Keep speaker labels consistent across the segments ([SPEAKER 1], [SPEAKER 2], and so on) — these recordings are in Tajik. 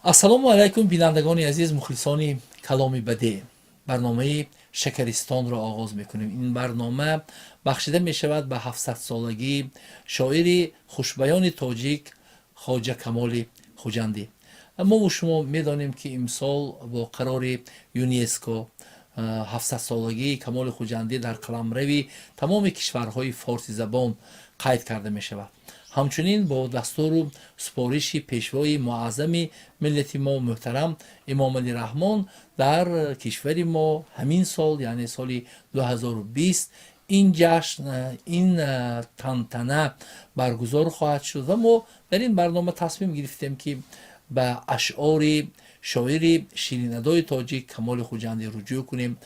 [SPEAKER 1] Ассалому алайкум, бинандагони азиз, мухлисони каломи бадеъ. Барномаи Шакаристонро оғоз мекунем. Ин барнома бахшида мешавад ба 700-солагии шоири хушбаёни тоҷик Хоҷа Камоли Хуҷандӣ. Мову шумо медонем, ки имсол бо қарори ЮНЕСКО 700-солагии Камоли Хуҷандӣ дар қаламрави тамоми кишварҳои форсизабон қайд карда мешавад. Ҳамчунин бо дастуру супориши пешвои муаззами миллати мо муҳтарам Эмомалӣ Раҳмон дар кишвари мо ҳамин сол, яъне соли 2020, ин ҷашн, ин тантана баргузор хоҳад шуд ва мо дар ин барнома тасмим гирифтем, ки ба ашъори шоири ширинадои тоҷик Камоли Хуҷандӣ руҷӯъ кунем,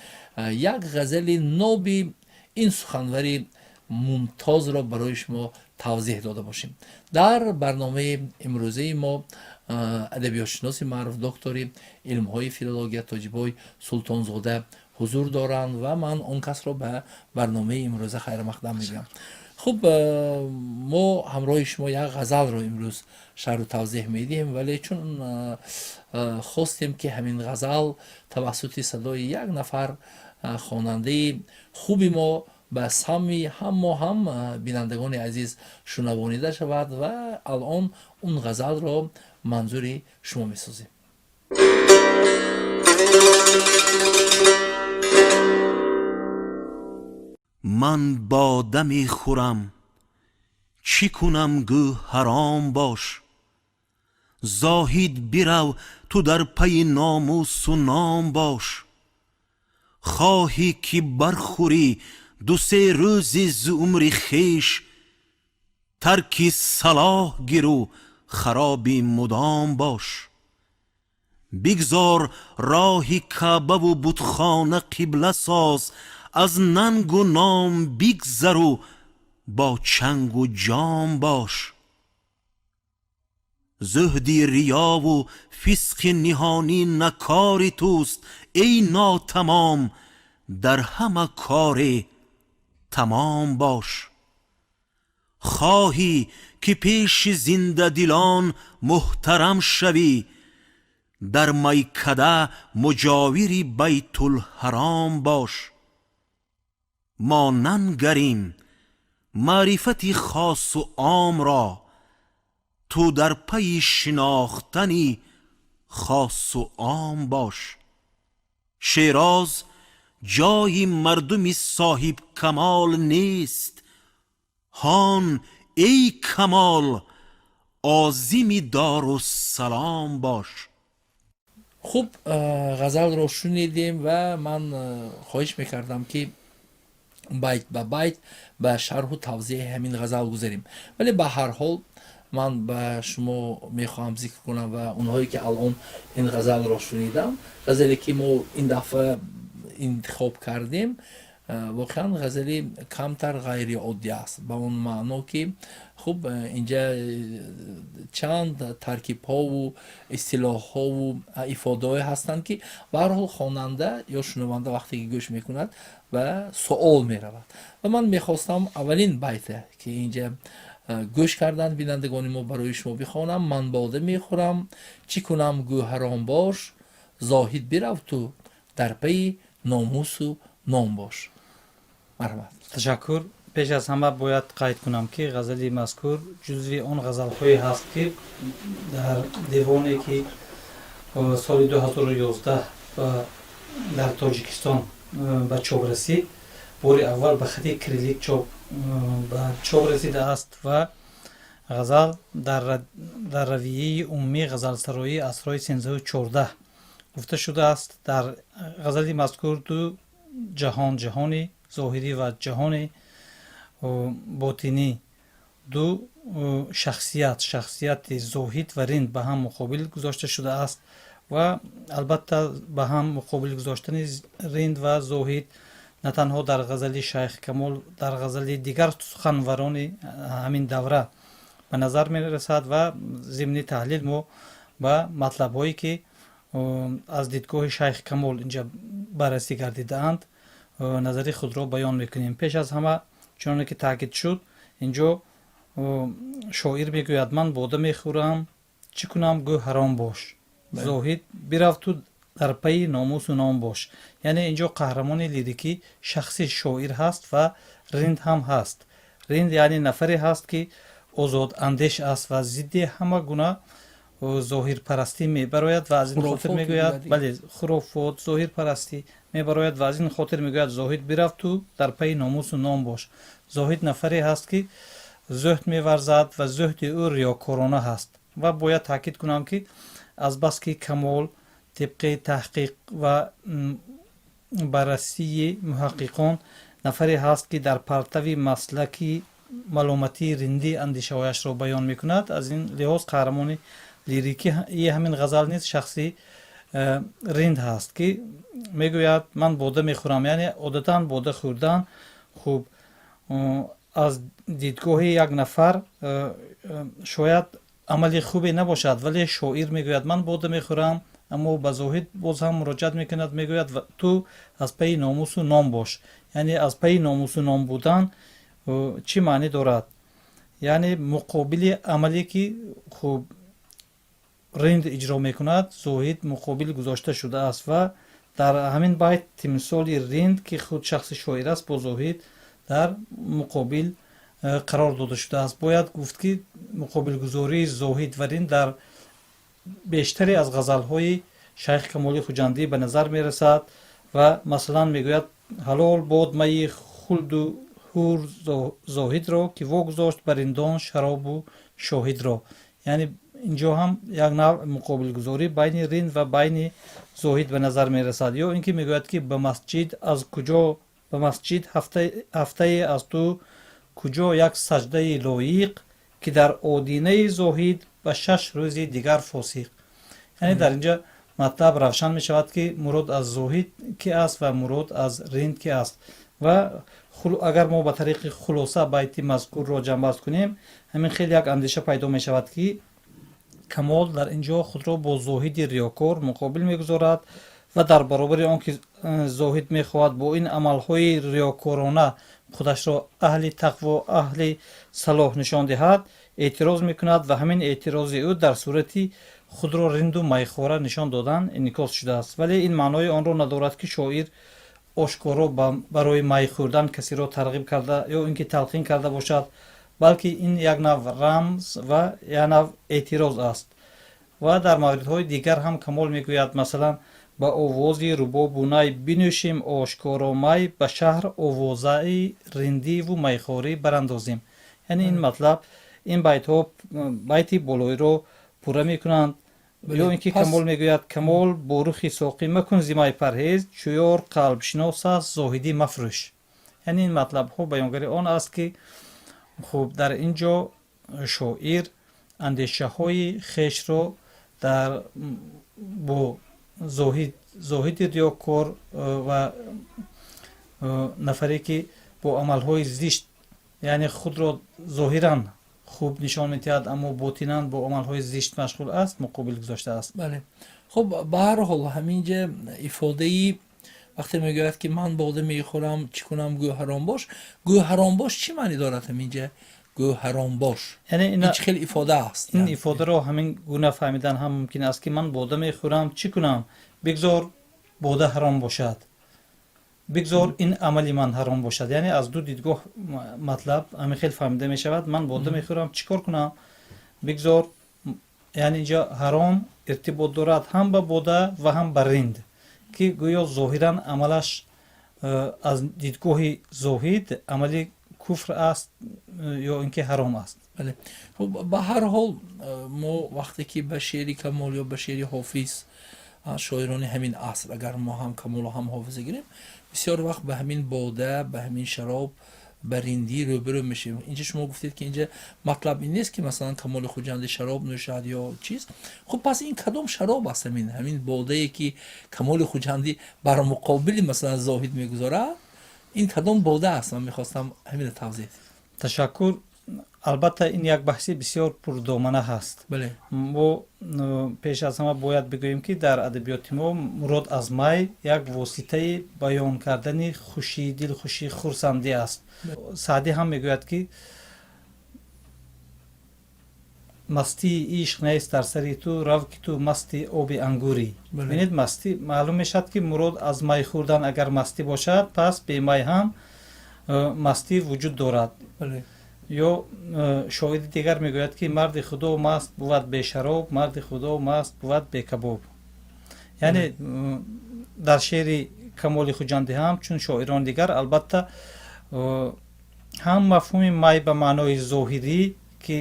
[SPEAKER 1] як ғазали ноби ин суханвари мумтозро барои шумо тавзеҳ дода бошем. Дар барномаи имрӯзаи мо адабиётшиноси маъруф, доктори илмҳои филология Тоҷибой Султонзода ҳузур доранд ва ман он касро ба барномаи имрӯза хайрмақдам мегӯям. Хуб, мо ҳамроҳи шумо як ғазалро имрӯз шарҳу тавзеҳ медиҳем, вале чун хостем, ки ҳамин ғазал тавассути садои як нафар хонандаи хуби мо ба самъи ҳам мо, ҳам бинандагони азиз шунавонида шавад ва алон он ғазалро манзури шумо месозем.
[SPEAKER 2] Ман бода мехӯрам, чӣ кунам, гӯ ҳаром бош. Зоҳид бирав, ту дар пайи номусу ном бош. Хоҳӣ ки бархӯрӣ ду-се рӯзи з умри хеш, тарки салоҳ гиру хароби мудом бош. Бигзор роҳи Каъбаву бутхона қибла соз, аз нангу ном бигзару бо чангу ҷом бош. Зуҳди риёву фисқи ниҳонӣ на кори туст, эй нотамом, дар ҳама коре тамом бош. Хоҳӣ ки пеши зиндадилон муҳтарам шавӣ, дар майкада муҷовири Байтулҳаром бош. Мо нангарим маърифати хосу омро, ту дар пайи шинохтани хосу ом бош. Шероз ҷои мардуми соҳибкамол нест, ҳон эй камол озими Дорусалом бош.
[SPEAKER 1] Хуб, ғазалро шунидем ва ман хоҳиш мекардам, ки байт ба байт ба шарҳу тавзеҳи ҳамин ғазал гузарем, вале ба ҳар ҳол ман ба шумо мехоҳам зикр кунам ва онҳое ки алон ин ғазалро шунидам, ғазале ки мо ин дафъа интихоб кардем, воқеан ғазали камтар ғайриоддӣ аст, ба он маъно ки хуб, инҷа чанд таркибҳову истилоҳҳову ифодаҳое ҳастанд, ки ба ҳар ҳол хонанда ё шунаванда вақте ки гӯш мекунад, ба суол меравад. Ва ман мехостам аввалин байта, ки инҷа гӯш карданд бинандагони мо, барои шумо бихонам: «Ман бода мехӯрам, чӣ кунам, гӯ ҳаром бош. Зоҳид бирав, ту дар пайи номусу ном бош». Марҳамат.
[SPEAKER 3] Ташаккур. Пеш аз ҳама бояд қайд кунам, ки ғазали мазкур ҷузви он ғазалҳое ҳаст, ки дар девоне, ки соли 2011 дар Тоҷикистон ба чоп расид, бори аввал ба хати кириллик чоп ба чоп расидааст ва ғазал дар равияи умумии ғазалсароии асрҳои 13-у 14 гуфта шудааст. Дар ғазали мазкур ду ҷаҳон, ҷаҳони зоҳирӣ ва ҷаҳони ботинӣ, ду шахсият, шахсияти Зоҳид ва Ринд ба ҳам муқобил гузошта шудааст ва албатта, ба ҳам муқобил гузоштани Ринд ва Зоҳид на танҳо дар ғазали Шайх Камол, дар ғазали дигар суханварони ҳамин давра ба назар мерасад. Ва зимни таҳлил мо ба матлабҳое, ки аз дидгоҳи Шайх Камол инҷа баррасӣ гардидаанд, назари худро баён мекунем. Пеш аз ҳама, чуноне ки таъкид шуд, инҷо шоир мегӯяд: «Ман бода мехӯрам, чӣ кунам, гӯ ҳаром бош, зоҳид бирав, ту дар пайи номусу ном бош». Яъне инҷо қаҳрамони лирикӣ шахси шоир ҳаст ва ринд ҳам ҳаст. Ринд яъне нафаре ҳаст, ки озодандеш аст ва зидди ҳама гуна зоҳирпарастӣ мебарояд ва аз ин хотир мегӯяд, бале, хурофот, зоҳирпарастӣ мебарояд ва аз ин хотир мегӯяд: «Зоҳид, бирав, ту дар пайи номусу ном бош». Зоҳид нафаре ҳаст, ки зуҳд меварзад ва зуҳди ӯ риёкорона ҳаст. Ва бояд таъкид кунам, ки азбаски Камол тибқи таҳқиқ ва баррасии муҳаққиқон нафаре ҳаст, ки дар партави маслаки маломатии риндӣ андешаҳояшро баён мекунад, аз ин лиҳоз қаҳрамони лирикии ҳамин ғазал низ шахси ринд ҳаст, ки мегӯяд: «Ман бода мехӯрам». Яъне одатан бода хӯрдан, хуб, аз дидгоҳи як нафар шояд амали хубе набошад, вале шоир мегӯяд: «Ман бода мехӯрам», аммо ба Зоҳид боз ҳам муроҷиат мекунад, мегӯяд: «Ту аз пайи номусу ном бош». Яъне аз пайи номусу ном будан чӣ маънӣ дорад? Яъне муқобили амале, ки, хуб, ринд иҷро мекунад, Зоҳид муқобил гузошта шудааст ва дар ҳамин байт тимсоли ринд, ки худ шахси шоир аст, бо Зоҳид дар муқобил қарор дода шудааст. Бояд гуфт, ки муқобилгузории Зоҳид ва ринд дар бештаре аз ғазалҳои Шайх Камоли Хуҷандӣ ба назар мерасад. Ва масалан мегӯяд: «Ҳалол бод майи хулду ҳур зоҳидро, ки вогузошт ба риндон шаробу шоҳидро». Яъне инҷо ҳам як навъ муқобилгузорӣ байни ринд ва байни Зоҳид ба назар мерасад. Ё ин ки мегӯяд, ки «Ба масҷид аз куҷо, ба масҷид ҳафтае аз ту куҷо як саҷдаи лоиқ, ки дар одинаи зоҳид ба 6 рӯзи дигар фосиқ». Яъне дар инҷа матлаб равшан мешавад, ки мурод аз Зоҳид ки аст ва мурод аз ринд ки аст. Ва агар мо ба тариқи хулоса байти мазкурро ҷамъбаст кунем, ҳамин хел як андеша пайдо мешавад, ки Камол дар ин ҷо худро бо Зоҳиди риёкор муқобил мегузорад ва дар баробари он ки Зоҳид мехоҳад бо ин амалҳои риёкорона худашро аҳли тақво, аҳли салоҳ нишон диҳад, эътироз мекунад ва ҳамин эътирози ӯ дар сурати худро ринду майхора нишон додан инъикос шудааст. Вале ин маънои онро надорад, ки шоир ошкоро барои май хӯрдан касеро тарғиб карда ё ин ки талқин карда бошад, балки ин як нав рамз ва як нав эътироз аст. Ва дар мавридҳои дигар ҳам Камол мегӯяд, масалан: «Ба овози рубобу най бинӯшем ошкоро май, ба шаҳр овозаи риндиву майхорӣ барандозем». Яъне ин матлаб, ин байтҳо байти болоиро пурра мекунанд. Ё ин ки Камол мегӯяд: «Камол, бо рухи соқӣ макун зи май парҳез, чу ёр қалбшинос аст, зоҳидӣ мафрӯш». Яъне ин матлабҳо баёнгари он аст, ки, хуб, дар ин ҷо шоир андешаҳои хешро дар бо Зоҳид, Зоҳиди риёкор ва нафаре, ки бо амалҳои зишт, яъне худро зоҳиран хуб нишон медиҳад, аммо ботинан бо амалҳои зишт машғул аст, муқобил гузоштааст.
[SPEAKER 1] Бале, хуб, ба ҳар ҳол, ҳамин ҷа ифодаи вақте мегӯяд, ки «Ман бода мехӯрам, чӣ кунам, гӯ ҳаром бош». Гӯ ҳаром бош чӣ маънӣ дорад ҳаминҷа, гӯ ҳаром бош?
[SPEAKER 3] Яъне
[SPEAKER 1] ин чӣ хел ифода аст?
[SPEAKER 3] Ин ифодаро ҳамин гуна фаҳмидан ҳам мумкин аст, ки ман бода мехӯрам, чӣ кунам, бигзор бода ҳаром бошад, бигзор ин амали ман ҳаром бошад. Яъне аз ду дидгоҳ матлаб ҳамин хел фаҳмида мешавад: ман бода мехӯрам, чӣ кор кунам, бигзор. Яъне инҷо ҳаром иртибот дорад ҳам ба бода ва ҳам ба ринд, ки гӯё зоҳиран амалаш аз дидгоҳи Зоҳид амали куфр аст ё ин ки ҳаром аст.
[SPEAKER 1] Бале, хуб, ба ҳар ҳол, мо вақте ки ба шеъри Камол ё ба шеъри Ҳофиз, шоирони ҳамин аср, агар мо ҳам Камолу ҳам Ҳофиза гирем, бисёр вақт ба ҳамин бода, ба ҳамин шароб Ба риндӣ рӯбарӯ мешавем. Инҷа шумо гуфтед, ки инҷа матлаб ин нест, ки масалан Камоли Хуҷандӣ шароб нӯшад ё чиз. Хуб, пас ин кадом шароб аст? Ҳамин бодае, ки Камоли Хуҷандӣ бар муқобили масалан зоҳид мегузорад, ин кадом бода аст? Ман мехостам ҳамина тавзеҳ.
[SPEAKER 3] Ташаккур. Албатта, ин як баҳси бисёр пурдомана ҳаст. Мо пеш аз ҳама бояд бигӯем, ки дар адабиёти мо мурод аз май як воситаи баён кардани хушӣ, дилхушӣ, хурсандӣ аст. Саъдӣ ҳам мегӯяд, ки мастии ишқ нест дар сари ту, рав, ки ту масти оби ангурӣ. Бинед, мастӣ маълум мешавад, ки мурод аз май хӯрдан агар мастӣ бошад, пас бемай ҳам мастӣ вуҷуд дорад. Ё шоири дигар мегӯяд, ки марди худо маст бувад бешароб, марди худо маст бувад бекабоб. Яъне дар шеъри Камоли Хуҷандӣ ҳам, чун шоирони дигар, албатта, ҳам мафҳуми май ба маънои зоҳирӣ, ки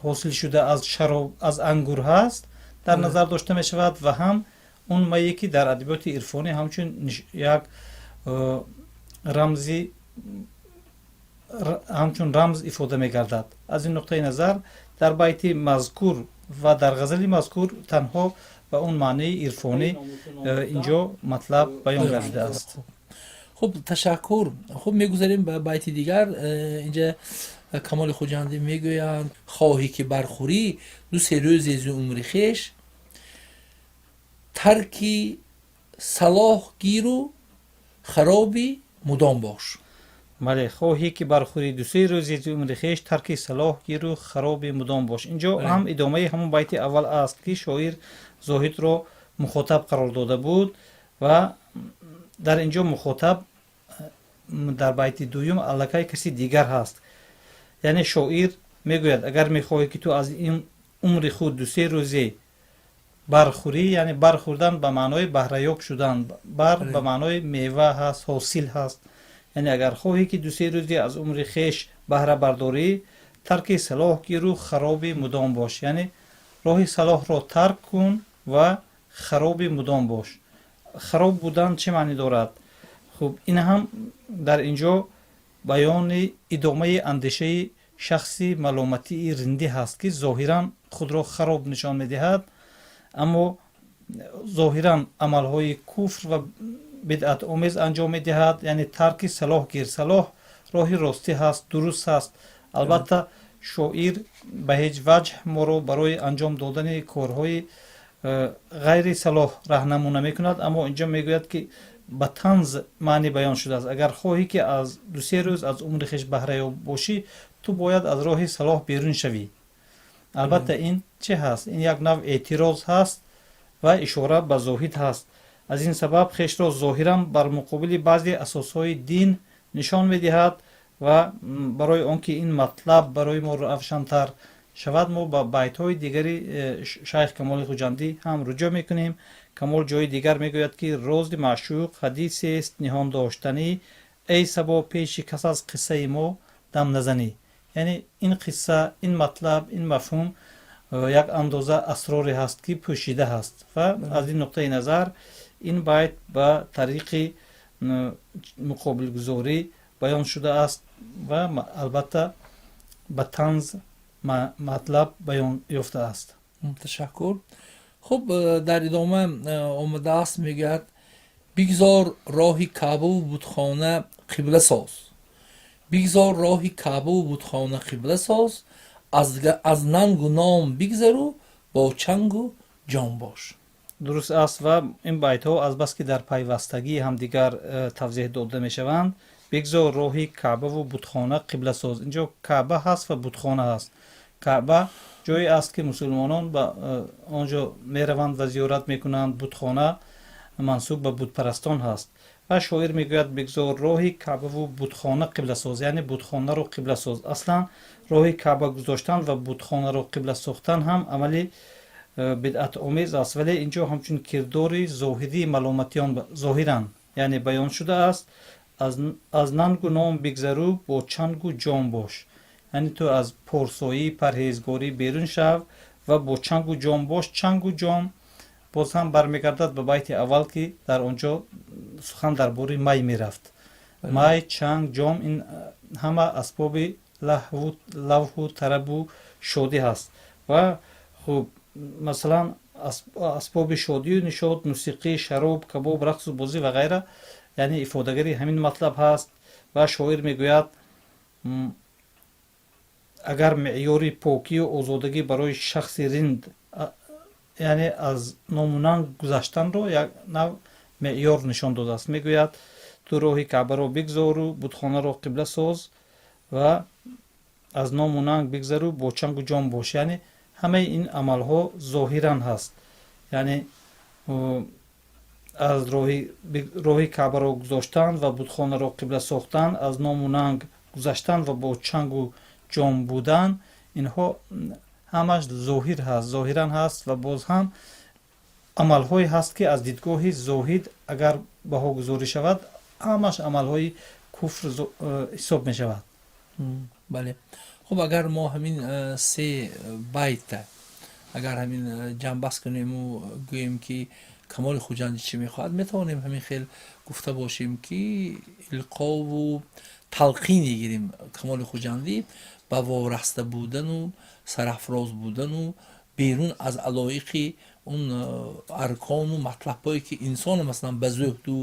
[SPEAKER 3] ҳосил шуда аз шароб, аз ангур ҳаст, дар назар дошта мешавад ва ҳам он мае, ки дар адабиёти ирфонӣ ҳамчун як рамзи, ҳамчун рамз ифода мегардад. Аз ин нуқтаи назар дар байти мазкур ва дар ғазали мазкур танҳо ба он маънии ирфонӣ инҷо матлаб баён гардидааст.
[SPEAKER 1] Хуб, ташаккур. Хуб, мегузарем ба байти дигар. Инҷа Камоли Хуҷандӣ мегӯянд: хоҳӣ ки бархӯрӣ ду-се рӯзе зи умри хеш, тарки салоҳ гиру хароби мудом бош.
[SPEAKER 3] Бале, хоҳӣ ки бархӯрӣ ду-се рӯзе зи умри хеш, тарки салоҳ гиру хароби мудом бош. Инҷо ҳам идомаи ҳамон байти аввал аст, ки шоир зоҳидро мухотаб қарор дода буд ва дар инҷо мухотаб дар байти дуюм аллакай каси дигар ҳаст. Яъне шоир мегӯяд: агар мехоҳӣ, ки ту аз ин умри худ ду-се рӯзе бархӯрӣ, яъне бархӯрдан ба маънои баҳраёб шудан, бар ба маънои мева ҳаст, ҳосил ҳаст, яъне агар хоҳӣ, ки ду-се рӯзе аз умри хеш баҳра бардорӣ, тарки салоҳ гиру хароби мудом бош, яъне роҳи салоҳро тарк кун ва хароби мудом бош. Хароб будан чӣ маънӣ дорад? Хуб, ин ҳам дар инҷо баёни идомаи андешаи шахси маломатии риндӣ ҳаст, ки зоҳиран худро хароб нишон медиҳад, аммо зоҳиран амалҳои куфр ва бидъатомез анҷом медиҳад. Яъне тарки салоҳ гир, салоҳ роҳи ростӣ ҳаст, дуруст ҳаст. Албатта, шоир ба ҳеҷ ваҷҳ моро барои анҷом додани корҳои ғайри салоҳ раҳнаму намекунад, аммо инҷо мегӯяд, ки ба танз маънӣ баён шудааст: агар хоҳӣ, ки аз ду-се рӯз аз умри хеш баҳраёб бошӣ, ту бояд аз роҳи салоҳ берун шавӣ. Албатта, ин чӣ ҳаст? Ин як навъ эътироз ҳаст ва ишора ба зоҳид ҳаст. Аз ин сабаб хешро зоҳиран бар муқобили баъзе асосҳои дин нишон медиҳад ва барои он ки ин матлаб барои мо равшантар шавад, мо ба байтҳои дигари шайх Камоли Хуҷандӣ ҳам руҷӯъ мекунем. Камол ҷои дигар мегӯяд, ки рози маъшуқ ҳадисест ниҳон доштанӣ, эй сабо, пеши кас аз қиссаи мо дам назанӣ. Яъне ин қисса, ин матлаб, ин мафҳум як андоза асроре ҳаст, ки пӯшида ҳаст ва аз ин нуқтаи назар ин байт ба тариқи муқобилгузорӣ баён шудааст ва албатта ба танз матлаб баён ёфтааст.
[SPEAKER 1] Ташаккур. Хуб, дар идома омадааст, мегӯяд: бигзор роҳи Каъбаву бутхона қибла соз, бигзор роҳи Каъбаву бутхона қибла соз, аз нангу ном бигзару бо чангу ҷом бош.
[SPEAKER 3] Дуруст аст ва ин байтҳо азбаски дар пайвастагии ҳамдигар тавзеҳ дода мешаванд. Бигзор роҳи Каъбаву бутхона қибла соз. Инҷо Каъба ҳаст ва бутхона ҳаст. Каъба ҷое аст, ки мусулмонон ба он ҷо мераванд ва зиёрат мекунанд. Бутхона мансуб ба бутпарастон ҳаст ва шоир мегӯяд: бигзор роҳи Каъбаву бутхона қибла соз, яъне бутхонаро қибла соз. Аслан роҳи Каъба гузоштан ва бутхонаро қибла сохтан ҳам амали бидъатомез аст, вале инҷо ҳамчун кирдори зоҳирии маломатиён зоҳиран, яъне, баён шудааст. Аз нангу ном бигзару бо чангу ҷом бош, яъне ту аз порсоӣ, парҳезгорӣ берун шав ва бо чангу ҷом бош. Чангу ҷом боз ҳам бармегардад ба байти аввал, ки дар он ҷо сухан дар бораи май мерафт. Май, чанг, ҷом ин ҳама асбоби лаҳву тарабу шодӣ ҳаст. Ва хуб, масалан, асбоби шодию нишот, мусиқӣ, шароб, кабоб, рақсу бозӣ ва ғайра, яъне ифодагари ҳамин матлаб ҳаст. Ва шоир мегӯяд, агар меъёри покию озодагӣ барои шахси ринд, яъне аз ному нанг гузаштанро як нав меъёр нишон додааст. Мегӯяд, ту роҳи Каъбаро бигзору бутхонаро қибла соз ва аз ному нанг бигзару бо чангу ҷом бош. Яъне ҳамаи ин амалҳо зоҳиран ҳаст, яъне аз роҳи Каъбаро гузоштан ва бутхонаро қибла сохтан, аз ному нанг гузаштан ва бо чангу ҷом будан, инҳо ҳамаш зоҳир ҳаст, зоҳиран ҳаст. Ва боз ҳам амалҳое ҳаст, ки аз дидгоҳи зоҳид агар баҳогузорӣ шавад, ҳамаш амалҳои куфр ҳисоб мешавад.
[SPEAKER 1] Бале, хуб, агар мо ҳамин се байта агар ҳамин ҷамъбаст кунему гӯем, ки Камоли Хуҷандӣ чӣ мехоҳад, метавонем ҳамин хел гуфта бошем, ки илқову талқине гирем, Камоли Хуҷандӣ ба вораста будану сарафроз будану берун аз алоиқи он аркону матлабҳое, ки инсоно масалан ба зуҳду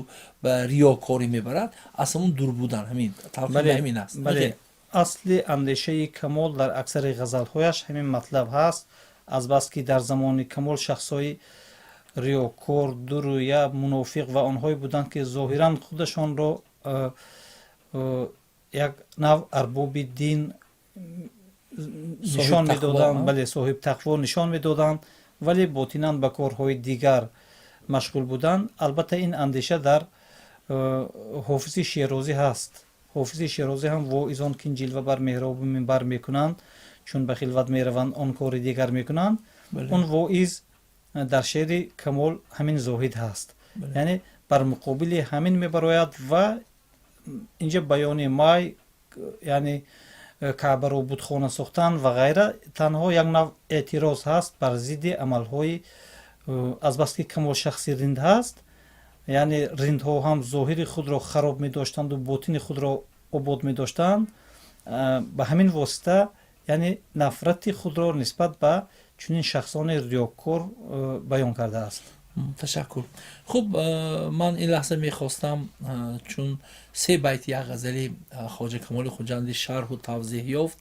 [SPEAKER 1] ба риёкорӣ мебарад, аз ҳамун дур будан, ҳамин талқин ҳамин аст.
[SPEAKER 3] Бале, асли андешаи Камол дар аксари ғазалҳояш ҳамин матлаб ҳаст. Азбаски дар замони Камол шахсҳои риёкор, дурӯя, мунофиқ ва онҳое буданд, ки зоҳиран худашонро як нав арбоби дин нишон медоданд, бале, соҳиб тақво нишон медоданд, вале ботинан ба корҳои дигар машғул буданд. Албатта, ин андеша дар Ҳофизи Шерозӣ ҳаст. Ҳофизи Шерозӣ ҳам воизон кин ҷилва бар меҳробу минбар мекунанд, чун ба хилват мераванд, он кори дигар мекунанд. Он воиз дар шеъри Камол ҳамин зоҳид ҳаст, яъне бар муқобили ҳамин мебарояд. Ва инҷа баёни май, яъне Каъбаро бутхона сохтан ва ғайра, танҳо як нав эътироз ҳаст бар зидди амалҳои, азбаски Камол шахси ринд ҳаст, яъне риндҳо ҳам зоҳири худро хароб медоштанду ботини худро обод медоштанд. Ба ҳамин восита, яъне нафрати худро нисбат ба чунин шахсони риёкор баён кардааст.
[SPEAKER 1] Ташаккур. Хуб, ман ин лаҳза мехостам, чун се байти як ғазали Хоҷа Камоли Хуҷандӣ шарҳу тавзеҳ ёфт,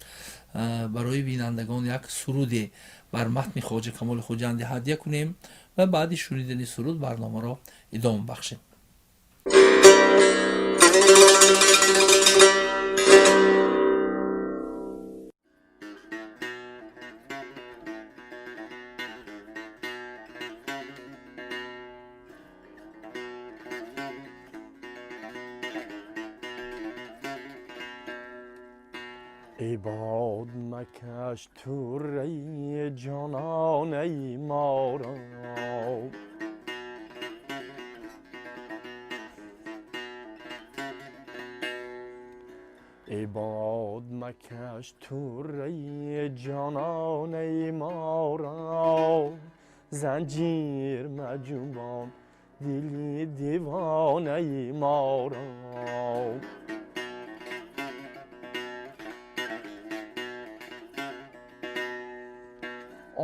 [SPEAKER 1] барои бинандагон як суруде бар матни Хоҷа Камоли Хуҷандӣ ҳадя кунем ва баъди шунидани суруд барномаро идома бахшем.
[SPEAKER 4] Эй бод, макаш тураи ҷононаи моро, эй бод, макаш тураи ҷононаи моро, занҷир маҷунбон дили девонаи моро.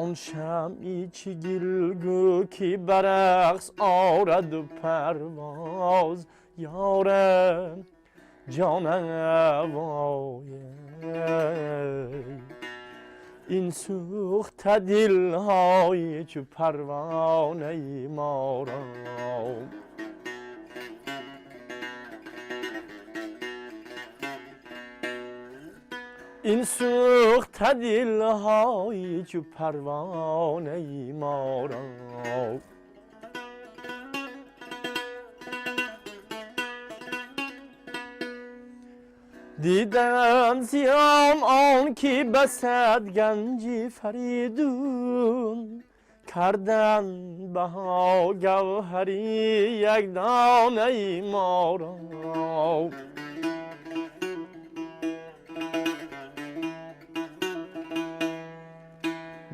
[SPEAKER 4] Он шамъи чӣ гилгӯ, ки ба рақс ораду парвоз, ёрам ҷонавой, ин сӯхта дилҳои чу парвонаи моро. Ин сӯхта дилҳои чу парвонаи моро. Дидам зиём он ки басад ганҷи Фаридун, кардан баҳо гавҳари як донаи моро.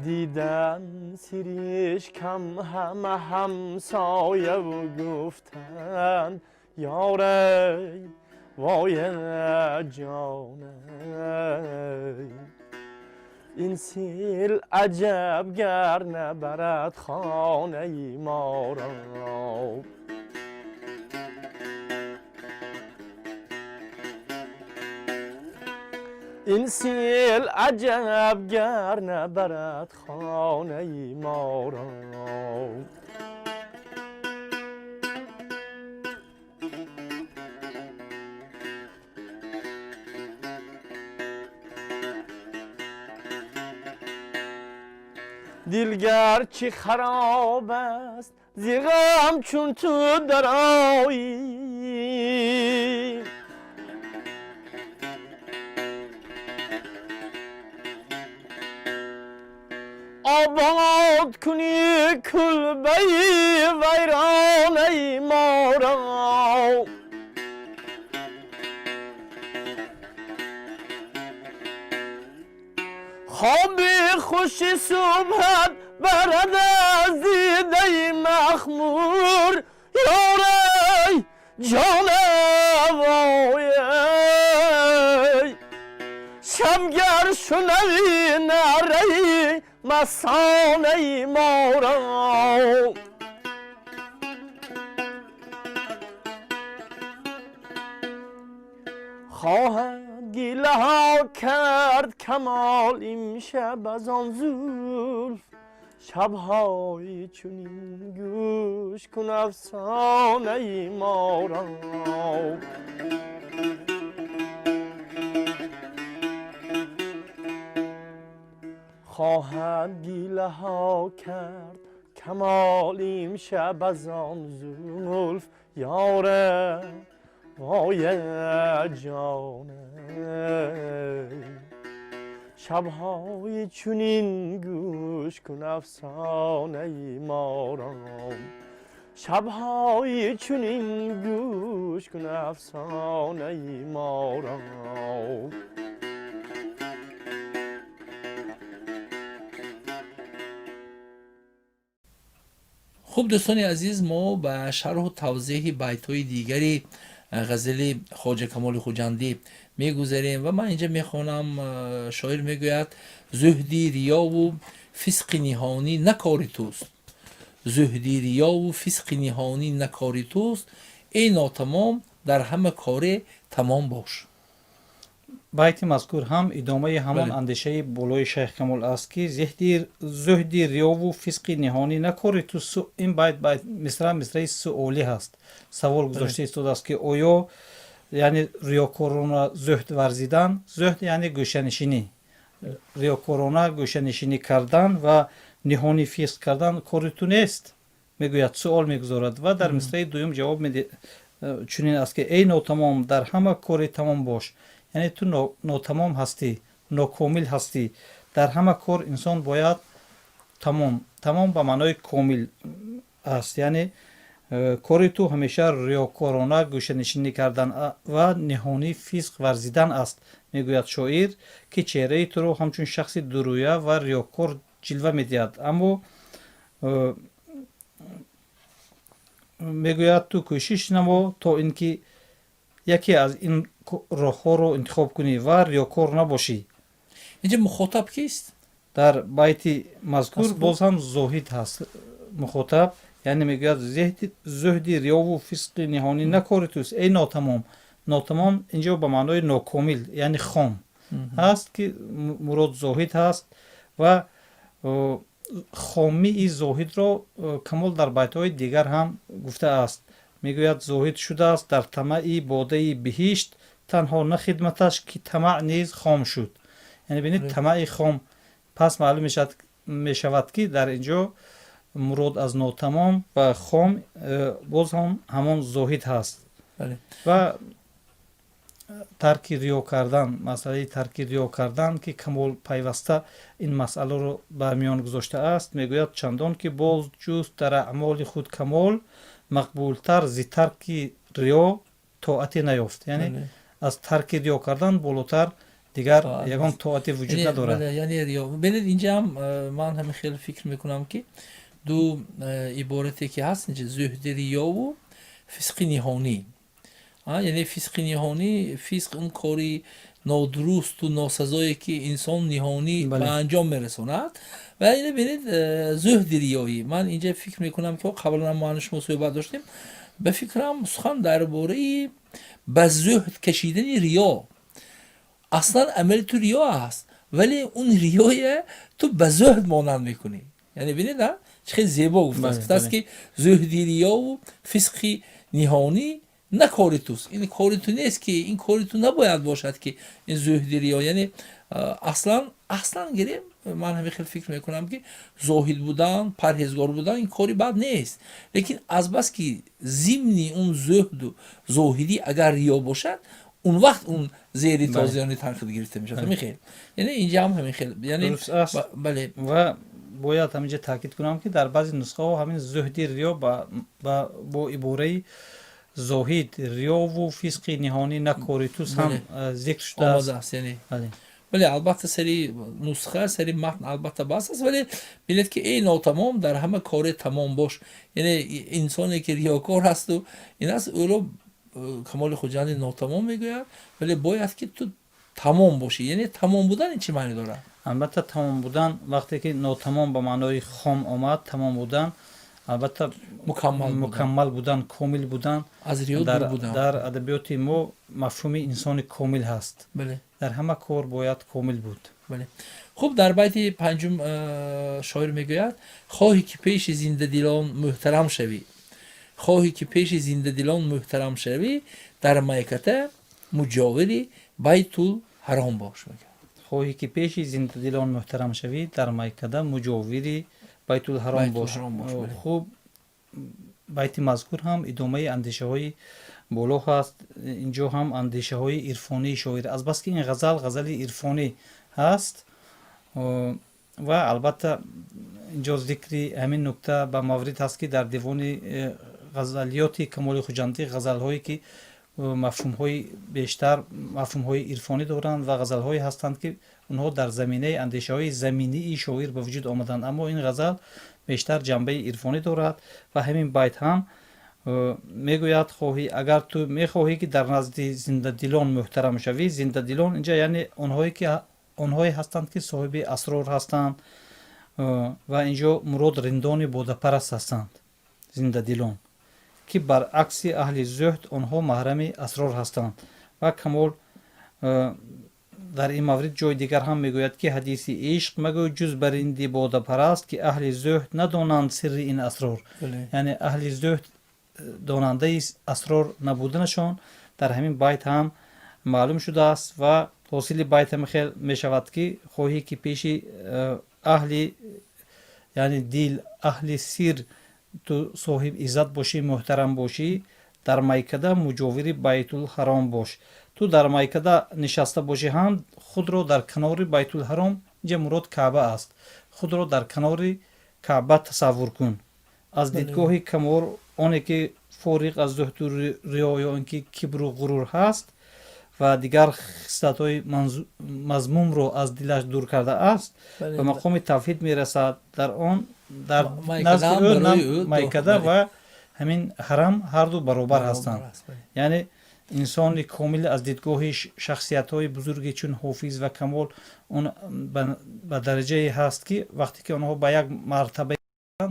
[SPEAKER 4] Дидан сиришкам ҳама ҳамсояву гуфтанд, ёрай وای جانه این سیل عجب گر نبرد خانه ما را. این سیل عجب گر نبرد خانه ما را. دل گرچه خراب است ز غم چون تو درآیی، آباد کنی کلبه ویرانه ما را. خواب خوش صبحت برد از دیده مخمور، یاری جان وای شب گر شنوی نعره مثانه ما را. خواهد گله ها کرد کمال امشب از آن زلف، شبهای چنین گوش کن افسانه ما را. خواهد گله ها کرد کمال امشب از آن زلف، یاره وای جانه شبهای چنین گوش کن افسانه ما را. شبهای چنین گوش کن افسانه ما را.
[SPEAKER 1] Хуб, дӯстони азиз, мо ба шарҳу тавзеҳи байтҳои дигари ғазали Хоҷа Камоли Хуҷандӣ мегузарем ва ман инҷа мехонам. Шоир мегӯяд: зуҳди риёву фисқи ниҳонӣ на кори туст, зуҳди риёву фисқи ниҳонӣ на кори туст, эй нотамом дар ҳама коре тамом бош.
[SPEAKER 3] Байти мазкур ҳам идомаи ҳамон андешаи болои шайх Камол аст, ки зуҳди риёву фисқи ниҳонӣ на кори ту. Ин байт мисра мисраи суолӣ ҳаст. Савол гузошта истодааст, ки оё яъне риёкорона зуҳд варзидан, зуҳд яъне гӯшанишинӣ, риёкорона гӯшанишинӣ кардан ва ниҳонӣ фисқ кардан кори ту нест, мегӯяд, суол мегузорад. Ва дар мисраи дуюм ҷавоб чунин аст, ки эй нотамом дар ҳама кори тамом бош. Яъне ту нотамом ҳастӣ, нокомил ҳастӣ. Дар ҳама кор инсон бояд тамом, тамом ба маънои комил аст. Яъне кори ту ҳамеша риёкорона гӯшанишинӣ кардан ва ниҳонӣ фисқ варзидан аст, мегӯяд шоир, ки чеҳраи туро ҳамчун шахси дурӯя ва риёкор ҷилва медиҳад. Аммо мегӯяд, ту кӯшиш намо то ин ки яке аз ин роҳҳоро интихоб кунӣ ва риёкор набошӣ.
[SPEAKER 1] Инҷа мухотаб кист?
[SPEAKER 3] Дар байти мазкур боз ҳам зоҳид ҳаст мухотаб. Яъне мегӯяд, зуҳди риёву фисқи ниҳонӣ на кори туст, эй нотамом. Нотамом инҷо ба маънои нокомил, яъне хом ҳаст, ки мурод зоҳид ҳаст. Ва хомии зоҳидро Камол дар байтҳои дигар ҳам гуфтааст. Мегӯяд, зоҳид шудааст дар тамаъи бодаи биҳишт, танҳо на хидматаш, ки тамаъ низ хом шуд. Яъне бинед, тамаъи хом. Пас маълум мешавад, ки дар инҷо мурод аз нотамом ва хом боз ҳам ҳамон зоҳид ҳаст. Ва тарки риё кардан, масъалаи тарки риё кардан, ки Камол пайваста ин масъаларо ба миён гузоштааст, мегӯяд, чандон ки боз ҷуст дар аъмоли худ камол, мақбултар зи тарки риё тоате наёфт. Яъне аз тарки риё кардан болотар дигар ягон тоате вуҷуд надорад.
[SPEAKER 1] Яъне риё, бинед, инҷа ҳам ман ҳамин хеле фикр мекунам, ки ду иборате ки ҳаст инҷа, зуҳди риёву фисқи ниҳонӣ, Яъне фисқи ниҳонӣ, фисқ он кори нодурусту носазое, ки инсон ниҳонӣ ба анҷом мерасонад. Ва ина бинед, зуҳди риёӣ, ман инҷа фикр мекунам, ки қаблан мо шумо суҳбат доштем, ба фикрам, сухан дар бораи ба зуҳд кашидани риё. Аслан амали ту риё аст, вале он риёе ту ба зуҳд монанд мекунӣ. Яъне бинед, чӣ хеле зебо гуфтааст. Гуфтааст, ки зуҳди риёву фисқи ниҳонӣ на кори туст, ин кори ту нест, ки ин кори ту набояд бошад, ки ин зуҳди риё. Яъне аслан гирем, ман ҳамин хел фикр мекунам, ки зоҳид будан, парҳезгор будан ин кори бад нест, лекин азбаски зимни он зуҳду зоҳидӣ агар риё бошад, он вақт он зери тозиёни танқид гирифта мешавад. Ҳамин хел, яъне инҷа ҳам ҳамин хел, яъне
[SPEAKER 3] бале. Ва бояд ҳаминҷа таъкид кунам, ки дар баъзе нусхаҳо ҳамин зуҳди риё бо ибораи зоҳид риёву фисқи ниҳонӣ на кори туст ҳам зикр
[SPEAKER 1] шудааст. Бале, албатта, сари нусха, сари матн албатта баҳс аст, вале бинед, ки эй нотамом, дар ҳама коре тамом бош. Яъне инсоне, ки риёкор ҳасту ин аст, ӯро Камоли Хуҷандӣ нотамом мегӯяд, вале бояд ки ту тамом бошӣ. Яъне тамом будан ин чӣ маъне дорад?
[SPEAKER 3] Албатта, тамом будан, вақте ки нотамом ба маънои хом омад, тамом будан албатта мукаммал будан, комил будан.
[SPEAKER 1] Аз риё дур будан.
[SPEAKER 3] Дар адабиёти мо мафҳуми инсони комил ҳаст. Дар ҳама кор бояд комил буд.
[SPEAKER 1] Бале. Хуб, дар байти панҷум шоир мегӯяд: хоҳӣ ки пеши зиндадилон муҳтарам шавӣ, хоҳӣ ки пеши зиндадилон муҳтарам шавӣ, дар майката муҷовири Байтул Ҳаром бош, мегӯяд.
[SPEAKER 3] Хоҳӣ ки пеши зиндадилон муҳтарам шавӣ, дар майкада муҷовири Байтулҳаром бош. Хуб, байти мазкур ҳам идомаи андешаҳои боло ҳаст. Инҷо ҳам андешаҳои ирфонии шоир, азбаски ин ғазал ғазали ирфонӣ ҳаст. Ва албатта, инҷо зикри ҳамин нукта ба маврид ҳаст, ки дар девони ғазалиёти Камоли Хуҷандӣ ғазалҳое, ки мафҳумҳои бештар мафҳумҳои ирфонӣ доранд ва ғазалҳое ҳастанд, ки онҳо дар заминаи андешаҳои заминии шоир ба вуҷуд омаданд, аммо ин ғазал бештар ҷанбаи ирфонӣ дорад. Ва ҳамин байт ҳам мегӯяд: хоҳӣ, агар ту мехоҳӣ, ки дар назди зиндадилон муҳтарам шавӣ. Зиндадилон инҷа яъне онҳое, ки онҳое ҳастанд, ки соҳиби асрор ҳастанд, ва инҷо мурод риндони бодапараст ҳастанд, зиндадилон, ки баръакси аҳли зуҳд онҳо маҳрами асрор ҳастанд. Ва Камол дар ин маврид ҷои дигар ҳам мегӯяд, ки ҳадиси ишқ магӯ ҷуз бар ринди бодапараст, ки аҳли зуҳд надонанд сирри ин асрор. Яъне аҳли зуҳд донандаи асрор набуданашон дар ҳамин байт ҳам маълум шудааст. Ва ҳосили байт ҳам хел мешавад, ки хоҳӣ ки пеши аҳли, яъне дил, аҳли сир ту соҳиб иззат бошӣ, муҳтарам бошӣ, дар майкада муҷовири Байтулҳаром бош. Ту дар майкада нишаста бошӣ ҳам, худро дар канори Байтулҳаром, инҷа мурод Каъба аст, худро дар канори Каъба тасаввур кун. Аз дидгоҳи Камол, оне ки фориғ аз зуҳду риё ё ин ки кибру ғурур ҳаст ва дигар хислатҳои мазмумро аз дилаш дур кардааст, ба мақоми тавҳид мерасад, дар он дар назди ӯ майкада ва ҳамин ҳарам ҳарду баробар ҳастанд. Яъне инсони комил аз дидгоҳи шахсиятҳои бузурге чун Ҳофиз ва Камол он ба дараҷае ҳаст, ки вақте ки онҳо ба як мартаба,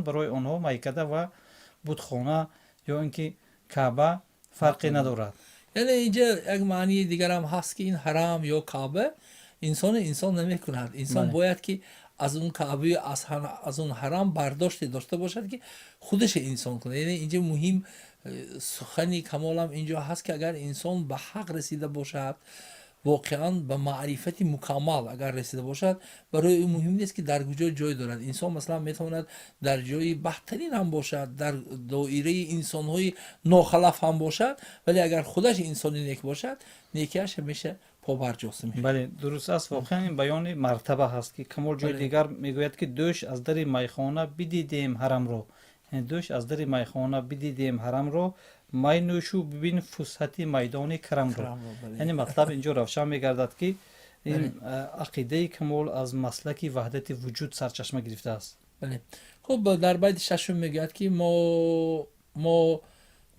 [SPEAKER 3] барои онҳо майкада ва бутхона ё ин ки Каъба фарқе надорад.
[SPEAKER 1] Яъне инҷа як маънии дигарам ҳаст, ки ин ҳарам ё Каъба инсони инсон намекунад. Инсон бояд ки аз он Каъбаю аз он ҳарам бардоште дошта бошад, ки худаша инсон кунад. Яъне инҷа муҳим сухани Камолам инҷо ҳаст, ки агар инсон ба ҳақ расида бошад, воқеан ба маърифати мукаммал агар расида бошад, барои ӯ муҳим нест, ки дар куҷо ҷой дорад. Инсон, масалан, метавонад дар ҷои баҳтарин ҳам бошад, дар доираи инсонҳои нохалаф ҳам бошад, вале агар худаш инсони нек бошад, некиаш ҳамеша побарҷост.
[SPEAKER 3] Бале, дуруст аст. Воқеан ин баёни мартаба ҳаст, ки Камол ҷои дигар мегӯяд, ки дӯш аз дари майхона бидидем ҳарамро, дӯш аз дари майхона бидидем ҳарамро, май нӯшу бибин фусҳати майдони карамро. Яъне матлаб инҷо равшан мегардад, ки ин ақидаи Камол аз маслаки ваҳдати вуҷуд сарчашма гирифтааст.
[SPEAKER 1] Хуб, дар байти шашум мегӯяд, ки мо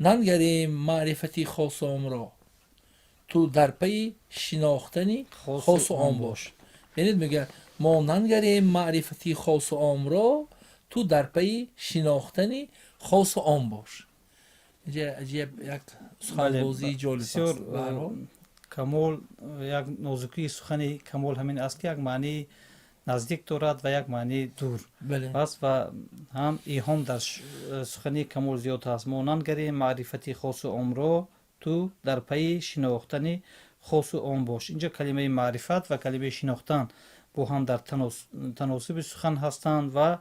[SPEAKER 1] Нангарем маърифати хосу омро, ту дар пайи шинохтани хосу ом бош. Бинед, мегӯяд: мо нангарем маърифати хосу омро, ту дар пайи шинохтани хосу ом бош. Инҷа аҷиб як суханбозии ҷолиб аст.
[SPEAKER 3] Камол, як нозукии сухани Камол ҳамин аст, ки як маънии наздик дорад ва як маънии дур аст ва ҳам иҳом дар сухани Камол зиёд ҳаст. Мо нангарем маърифати хосу омро, ту дар пайи шинохтани хосу ом бош. Инҷо калимаи маърифат ва калимаи шинохтан бо ҳам дар таносуби сухан ҳастанд ва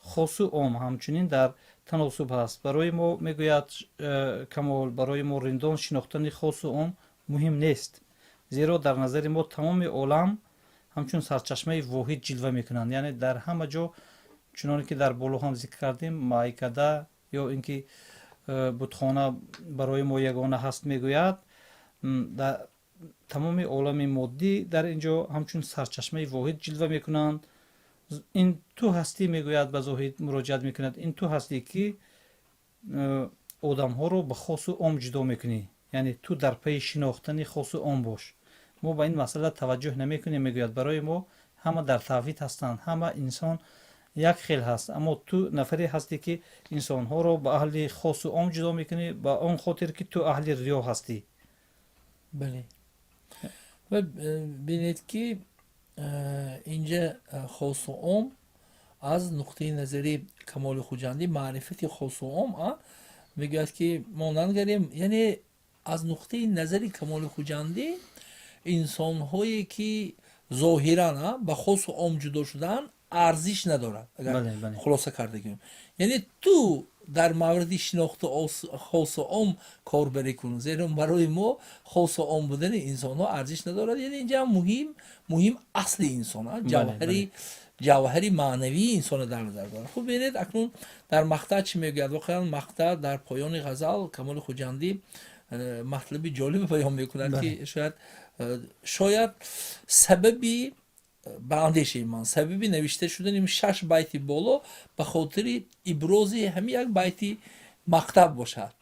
[SPEAKER 3] хосу ом ҳамчунин дар таносуб ҳаст. Барои мо, мегӯяд Камол, барои мо риндон шинохтани хосу ом муҳим нест, зеро дар назари мо тамоми олам ҳамчун сарчашмаи воҳид ҷилва мекунанд. Яъне дар ҳама ҷо, чуноне ки дар боло ҳам зикр кардем, майкада ё ин ки бутхона барои мо ягона ҳаст, мегӯяд. Тамоми олами моддӣ дар ин ҷо ҳамчун сарчашмаи воҳид ҷилва мекунанд. Ин ту ҳастӣ, мегӯяд, ба Зоҳид муроҷиат мекунад, ин ту ҳастӣ, ки одамҳоро ба хосу ом ҷудо мекунӣ, яъне ту дар пайи шинохтани хосу ом бош. Мо ба ин масъала таваҷҷӯҳ намекунем, мегӯяд. Барои мо ҳама дар тавҳид ҳастанд, ҳама инсон як хел ҳаст, аммо ту нафаре ҳастӣ, ки инсонҳоро ба аҳли хосу ом ҷудо мекунӣ, ба он хотир ки ту аҳли риё ҳастӣ.
[SPEAKER 1] Бале, ва бинед, ки инҷа хосу ом аз нуқтаи назари Камоли Хуҷандӣ, маърифати хосу ом, мегӯяд, ки мо нангарем, яъне аз нуқтаи назари Камоли Хуҷандӣ инсонҳое, ки зоҳиран ба хосу ом ҷудо шудаанд, арзиш надорад, агар хулоса карда гӯем. Яъне ту дар мавриди шинохту хосу ом кор барӣ кун, зеро барои мо хосу ом будани инсонҳо арзиш надорад. Яъне инҷа муҳим асли инсон, ҷавҳари маънавии инсонро дар назар дорад. Хуб, бинед, акнун дар мақтаъ чӣ мегӯяд? Воқеан, мақтаъ, дар поёни ғазал Камоли Хуҷандӣ матлаби ҷолиб баён мекунад, ки шояд сабаби, ба андешаи ман, сабаби навишта шудани шаш байти боло ба хотири ибрози ҳамин як байти мақтаъ бошад,